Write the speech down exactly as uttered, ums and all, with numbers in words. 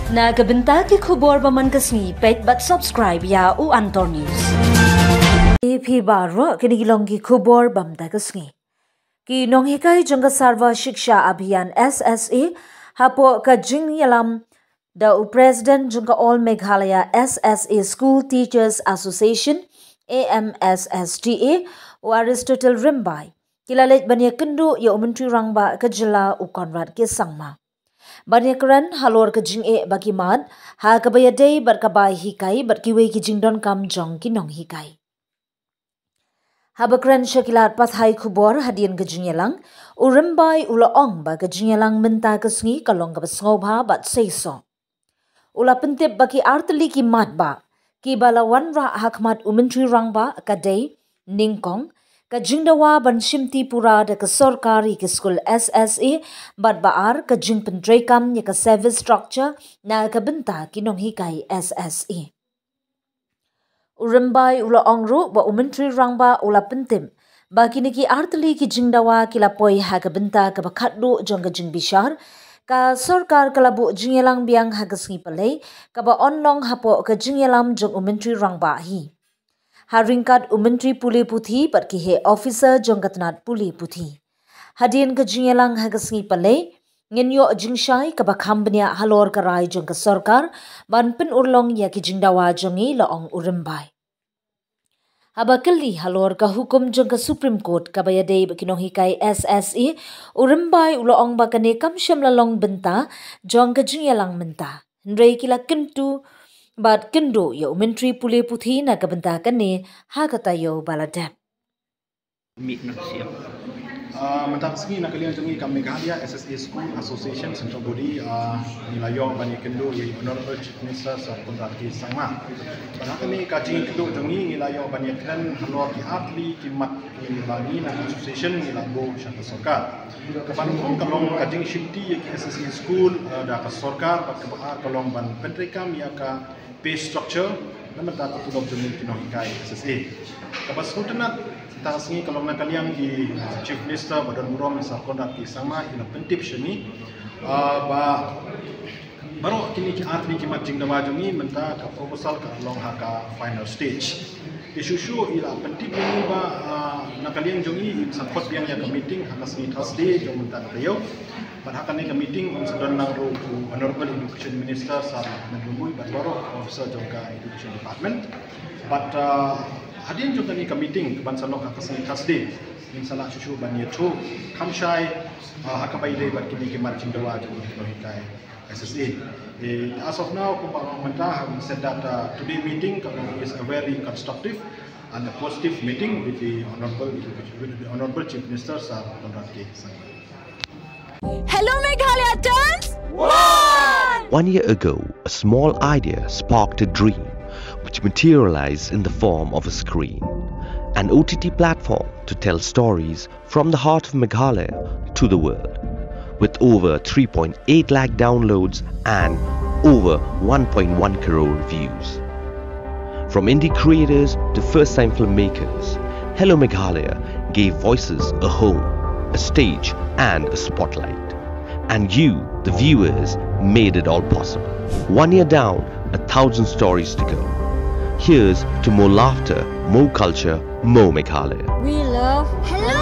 Na ka bynta ki khubor ba man ka sngi, peit bad subscribe ïa u Antor News. Ïa phi baroh, kine ki long ki khubor ba man ka sngi. Ki nonghikai jong ka Sarva Shiksha Abhiyan, S S A, hapoh ka jingïalam da u President jong ka All Meghalaya S S A School Teachers Association, A M S S T A, u Aristotle Rymbai, ki la leit ban ïakynduh ïa u Myntri Rangbah ka jylla, u Conrad K Sangma, ban ïakren halor ka jingeh ba ki mad ha kaba ïadei bad ka bai hikai bad kiwei ki jingdonkam jong ki nonghikai. Haba kren sha ki lad pathai khubor hadien ka jingïalang, u Rymbai u la ong ba ka jingïalang mynta ka sngi ka long kaba sngewbha bad seisoh. U la pyntip ba ki artylli ki mat ba kiba la wanrah ha khmat u Myntri Rangbah ka dei, nyngkong, ka jingdawa ban shimti pura da ka sorkar ïa ki skul S S A, bad ba ar, ka jingpyntreikam ïa ka service structure na ka bynta ki nonghikai S S A. U Rymbai u la ong ruh ba u Myntri Rangbah u la pyntip ba kine ki artylli ki jingdawa ki la poi ha ka bynta kaba khatduh jong ka jingbishar. Ka sorkar ka la buh jingïalang biang ha ka sngi Palei, kaba ong long hapoh ka jingïalam jong u Myntri Rangbah hi. Ha ryngkat u Myntri Pule Puthi bad ki heh officer jong ka tnat pule puthi. Hadien ka jingïalang ha ka sngi Palei, ngin ïoh jingshai kaba kham bniah halor ka rai jong ka sorkar ban pynurlong ïa ki jingdawa jong ngi, la ong u Rymbai. Haba kylli halor ka hukum jong ka Supreme Court kaba ïadei bad ki nonghikai S S A, u Rymbai u la ong ba kane kam shym la long bynta jong ka jingïalang mynta, hynrei ki la kyntu bad kynduh ïa u Myntri Pule Puthi na ka bynta kane ha ka taïew ba la dep. Mynta ka sngi na ka liang jong ngi ka Meghalaya S S A School Association Central Body, ah, ngi la ïoh ban ïakynduh ïa u Honorable Chief Minister Sir Conrad K Sangma. Bad ha kane ka jingïakynduh jong ngi, ngi la ïoh ban ïakren halor ki artylli ki mat kiba ngi na ka association ngi la buh sha ka sorkar. Kaba nyngkong ka long ka jingshimti ïa ki S S A school, ah, da ka sorkar, bad kaba ar ka long ban pyntreikam ïa ka pay structure na ka bynta ka tulop jong ngi ki nonghikai S S A. Kaba sngewtynnat mynta ka sngi ka long na ka liang i Chief Minister ba don burom Sir Conrad K Sangma i la pyntip sha ngi, ah, ba baroh kine ki artylli ki mat jingdawa jong ngi mynta ka proposal ka long ha ka final stage. Te shuh shuh i la pyntip ïa ngi ba, ah, na ka liang jong ngi in sa khot biang ïa ka meeting ha ka sngi Thursday jong mynta ka taïew. Bad ha kane ka meeting yn sa don lang ruh u Honorable Education Minister Sir Ahmed Liomboi bad baroh officer jong ka Education Department. Bad, ah, hadien jong kane ka meeting kaban sa long ha ka sngi Thursday, ngin sa lah shuh shuh ban ïathuh kham shai, ah, ha kaba ïadei bad kine ki mat jingdawa jong ki nonghikai S S A. Eh, as of now, kumba nga ong mynta, having said that, uh, today meeting ka long is a very constructive and a positive meeting with the Honorable, with the Honorable Chief Minister Sir Conrad K Sangma. Hello Meghalaya turns one! One year ago, a small idea sparked a dream which materialized in the form of a screen, an O T T platform to tell stories from the heart of Meghalaya to the world, with over three point eight lakh downloads and over one point one crore views. From indie creators to first-time filmmakers, Hello Meghalaya gave voices a home, a stage, and a spotlight. And you, the viewers, made it all possible. One year down, a thousand stories to go. Here's to more laughter, more culture, more Meghalaya. We love Hello